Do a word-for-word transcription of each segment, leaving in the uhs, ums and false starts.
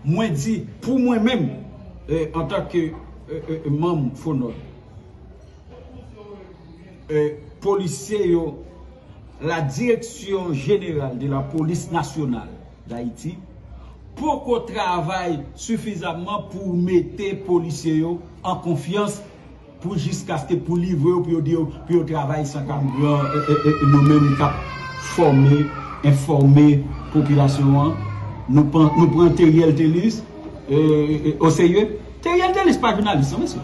Mwen di, pou mwen menm, eh, antanke eh, eh, manm Fonòd, eh, polisye yo, la Direction Générale de la Police Nationale d'Haïti poko travay sifizamman pou mete polisye yo an konfyans pou jiskaske pou livre yo, pou yo di yo, pou yo travay san kab gran, e, e, e, nou menm k ap fòme, enfòme popilasyon an, nou pran, nou pran Theriel Thelus, e, e, e, oserye. Theriel Thelus pa jounalis, non, mesye.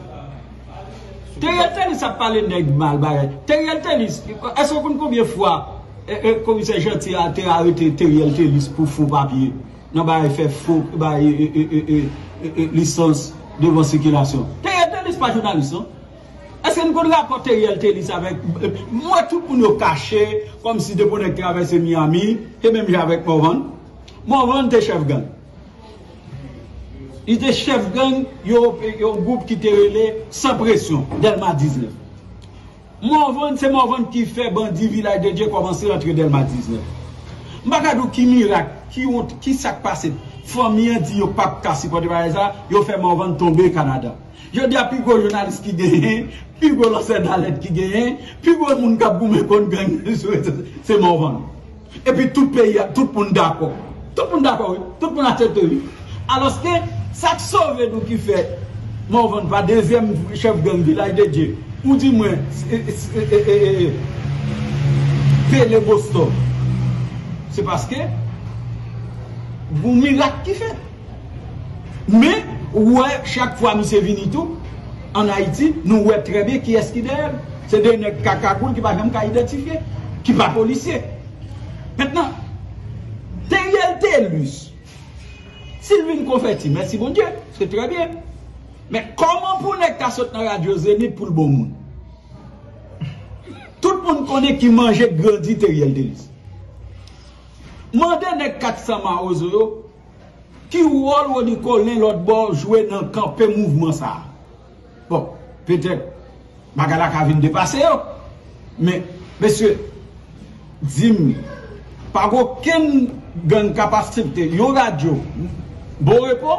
Theriel Thelus ap pale nèg mal bagay. Theriel Thelus, èske w konn konbyen fwa, e, e, komisè Jeanty a te arete Theriel Thelus pou fo papye? Nan bagay fè fo, bagay, e, e, lisans devan sikilasyon. Theriel Thelus pa jounalis, non. Èske n konn rapò Theriel Thelus avèk, e, m wè tout moun yo kache, kòmsi depi yon nèg travèse Miami, se menm jan avèk Morvan. Morvan te chèf gang. Li te chèf gang, yon, yon gwoup ki te rele San Presyon, Dèlma diznèf. Morvan, se Morvan ki fè bandi Vilaj de Dye kòmanse rantre Dèlma diznèf. M pa ka di w ki mirak, ki wont, ki sa k pase. Fanmi an di yo p ap ka sipòte bagay sa, yo fè Morvan tonbe Kanada. Jodi a, pi gwo jounalis ki genyen, pi gwo lansè dalèt ki genyen, pi gwo moun k ap goumen kont gang sou rezo, se Morvan. Epi tout peyi a, tout moun dakò. Tout moun dakò, wi. Tout moun aksepte, wi. Alòske, sa k sove nou ki fè Morvan pa dezyèm chèf gang Vilaj de Dye, ou di mwen, e, e, e, e, e, e, Pele Boston, se paske gon mirak ki fèt. Men, ou wè, chak fwa misye vini tou, ann Ayiti, nou wè trè byen kiyès ki dèyè l. Se de nèg kakagoul ki pa janm ka idantifye, ki pa polisye. Mentnan, Theriel Thelus, si l vin konvèti, mèsi Bondye, se trè byen. Men kòman pou nèg ta sot nan radyo Zenith pou l bon moun? Tout moun konnen ki manje k grandi Theriel Thelus. Mande nèg kat san Mawozo yo, ki wòl Rony Colin lòt bò jwe nan kanpe mouvman sa a? Bon, petèt, bagay la ka vin depase yo. Men, mesye, di m, pa gen okenn gang k ap aksepte yon radyo Bon Repo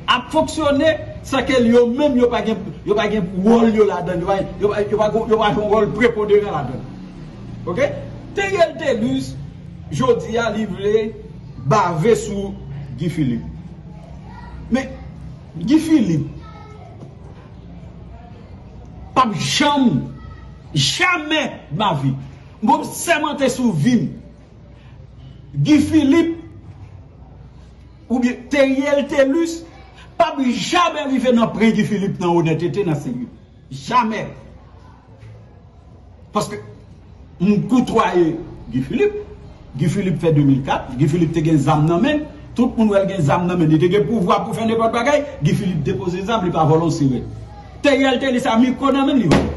ap fonksyone san ke yo menm yo pa gen, yo pa gen wòl yo ladan l, yo pa, yo pa, yo pa, yo pa jwe yon wòl prepoderan ladan l. Oke? Theriel Thelus, jodi a, li vle bave sou Guy Philippe. Men, Guy Philippe p ap janm, jamè de ma vi, m sèmante sou vi m, Guy Philippe oubyen Theriel Thelus p ap jamè rive nan pre Guy Philippe nan onètete, nan serye. Jamè. Paske m koutwaye Guy Philippe. Guy Philippe fè de mil kat, Guy Philippe te gen zam nan men l. Tout moun wè l gen zam nan men l. Li te gen pouvwa pou fè nenpòt bagay. Guy Philippe depoze zam, li pa vòlò sirèt. Theriel Thelus a mikwo nan men l, li vòlò.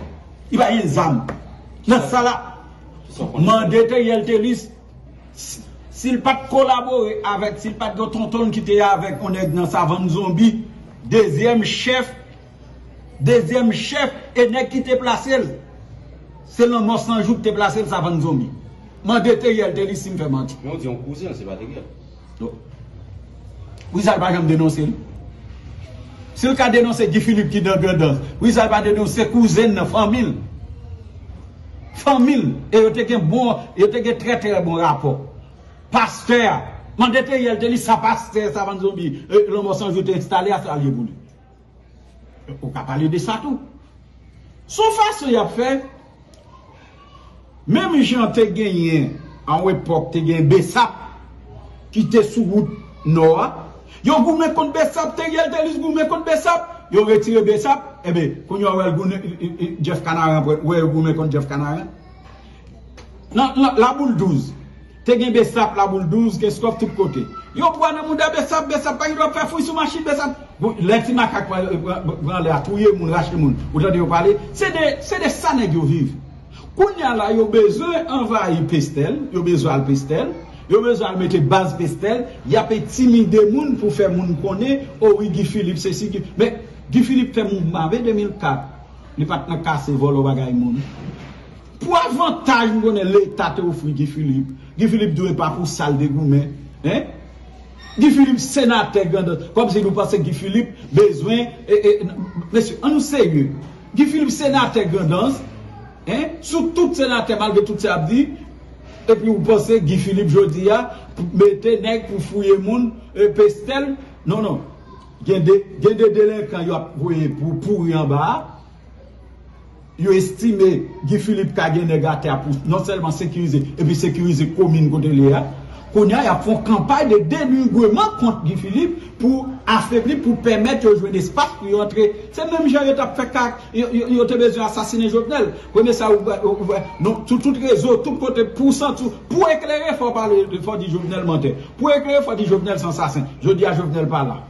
Li pa gen zam. Nan sa la, mande Theriel Thelus, si, si l pa t kolabore avèk, si l pa t gen tonton l ki te avèk yon nèg nan Savann Zonbi, dezyèm chèf, dezyèm chèf, e nèg ki te plase l, se Lanmò San Jou ki te plase l Savann Zonbi. Mande Theriel Thelus si m fè manti. Men w di yon kouzen l, se pa Theriel. Non. Wi, sa l pa janm denonse l. Si l ka denonse Guy Philippe ki nan Grandans, wi, sa l pa denonse kouzen l nan, fanmi l. Fanmi l. E yo te gen bon, yo te gen trè, trè bon rapò. Pastè a. Mande Theriel Thelus sa pastè Savann Zonbi, e, Lanmò San Jou te enstale a, sa l ye pou li. Ou ka pale de sa tou. Se yon fason y ap fè. Menm jan te genyen, a yon epòk, te gen Besap ki te sou wout nò a. Yo goumen kont Besap, Theriel Thelus goumen kont Besap, yo retire Besap, enben, kounye a w wè l goumen, Jeff Canaran, wè yo goumen kont Jeff Canaran. Nan, nan Laboul douz, te gen Besap, Laboul douz, Kenskòf, tout kote. Yo pran nan mouda Besap, Besap pa gen dwa fè fouy sou machin, Besap. Bon, lè ti makak pran, pran, pran lè a, touye moun, rache moun. Ou tande yo pale? Se de, se de sa nèg yo viv. Kounye a la, yo bezwen anvayi Pestèl, yo bezwen al Pestèl, yo bezwen al mete baz Pestèl, y ap entimide moun pou fè moun konnen, o wi, Guy Philippe, sesi, Guy, men Guy Philippe fè mouvman avè de mil kat, li pa t nan kase vòlò bagay moun. Pou avantaj m konnen Leta te ofri Guy Philippe, Guy Philippe dwe pa pou sa l te goumen, en? Guy Philippe senatè Grandans, kòmsi nou panse Guy Philippe bezwen, e, e, mesye, ann nou serye. Guy Philippe senatè Grandans, en, sou tout senatè, malgre tout sa y ap di, epi ou panse Guy Philippe jodi a mete nèg pou fouye moun, e, Pestèl? Non, non. Gen de, gen de delenkan yo ap voye pou pouri anba a. Yo estime Guy Philippe ka gen nèg atè a pou non sèlman sekirize, epi sekirize komin kote l ye a. Kounye a, y ap fè yon kanpay de denigreman kont Guy Philippe pou afebli, pou pèmèt yo jwenn espas pou yo antre. Se menm jan yo t ap fè ka, yo, yo, yo te bezwen asasinen Jovenel. Premye sa, ou, ou, ou, non, sou tout rezo, tout kote, pou santi, pou eklere, fò pale, fò di Jovenel mantè. Pou eklere, fò di Jovenel se ansasen. Jodi a, Jovenel pa la.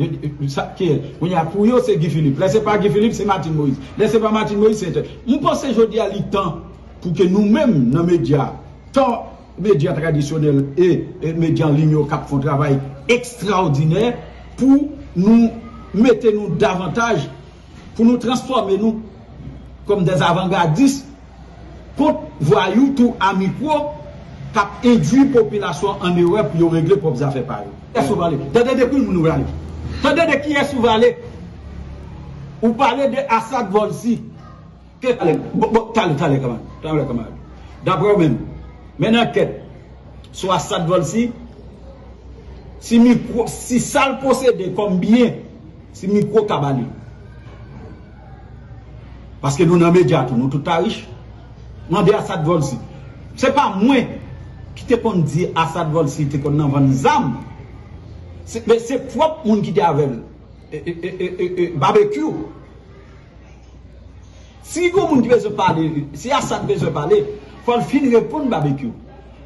Yo, sa, ki, kounye a, pou yo, se Guy Philippe. Lè se pa Guy Philippe, se Martine Moïse. Lè se pa Martine Moïse, se entèl. M panse jodi a, li tan pou ke nou menm, nan medya, tan medya tradisyonèl e, e medya an liy yo k ap fè yon travay ekstraòdinè, pou nou mete nou davantaj, pou nou transfòme nou kòm dè avangardis kont vwayou tou a mikwo k ap endwi popilasyon an erè pou yo regle pwòp zafè pa yo. Kiyès ou pale? Tande de ki moun ou pale. Tande de kiyès ou pale. Ou pale de Assad Volcy. Ke talè, bon, bon, talè, talè, kanmarad. Talè, kanmarad. Daprè w menm, mennen ankèt sou Assad Volcy, si mikwo, si sa l posede kòm byen, si mikwo ka ba li. Paske nou nan medya tou, nou tout ta rich. Mande Assad Volcy. Se pa mwen ki te konn di Assad Volcy te konn nan vann zam. Se, men se pwòp moun ki te avè l. E, e, e, e, e, e, Babekyou. Si gon moun ki bezwen pale, si Assad bezwen pale, fò l fin reponn Babekyou.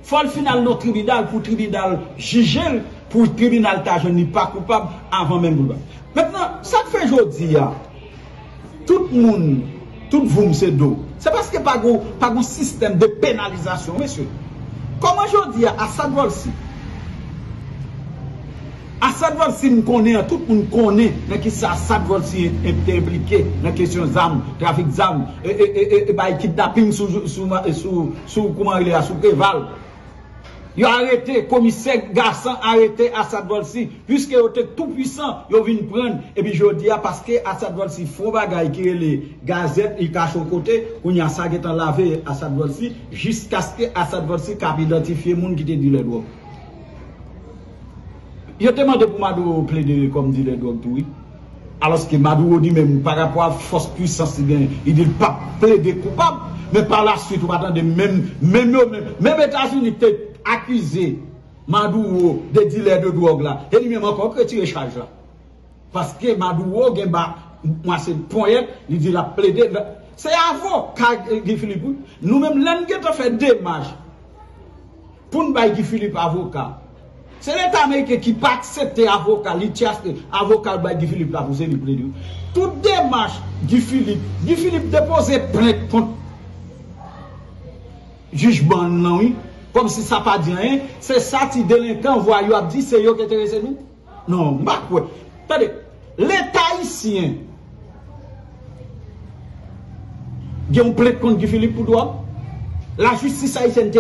Fò l fin al nan tribinal pou tribinal jije l, pou tribinal ta jwenn li pa koupab avan menm pou l pa. Mentnan, sa k fè jodi a, tout moun, tout voum se do. Se paske pa gon, pa gon sistèm de penalizasyon, mesye. Kòman jodi a, Assad Volcy, Assad Volcy m konnen an, tout moun konnen nan kisa Assad Volcy en-, en-, te enplike nan kesyon zam, trafik zam, e, e, e, e, e bay kidnaping sou, sou, sou, sou, sou, kouman rele a, sou Preval. Yo arete, komisè Gasan arete Assad Volcy, piske yo te tou pwisan, yo vin pran, epi jodi a, paske Assad Volcy fè yon bagay ki rele gazèt, li kache yon kote, kounye a sa gentan lave Assad Volcy, jiskaske Assad Volcy ka ap idantifye moun ki te dilè dwòg. Yo te mande pou Maduro plede kòm dilè dwòg tou, wi. Alòske Maduro li menm, pa rapò a fòs pwisans li genyen, li di l p ap plede koupab, men pa la swit, ou pa tande menm, menm yo menm, menm Etazini te akize Maduro de dilè de dwòg la, e li menm ankò k retire chaj la. Paske Maduro gen ba, mwa se ponyèt, li di l ap plede. Se avoka Guy Philippe, wi. Nou menm, lè n gentan fè demach pou n bay Guy Philippe avoka, se Leta ameriken ki pa aksepte avoka, li chache avoka l bay Guy Philippe la pou se li plede. Tout demach Guy Philippe, Guy Philippe depoze plent kont jij Bann lan, wi. Kòmsi sa pa di anyen, se sa ti delenkan vwayou ap di, se yo ki enterese nou. Non, m pa kwè. Tande, Leta ayisyen gen yon plent kont Guy Philippe pou dwòg. Lajistis ayisyèn te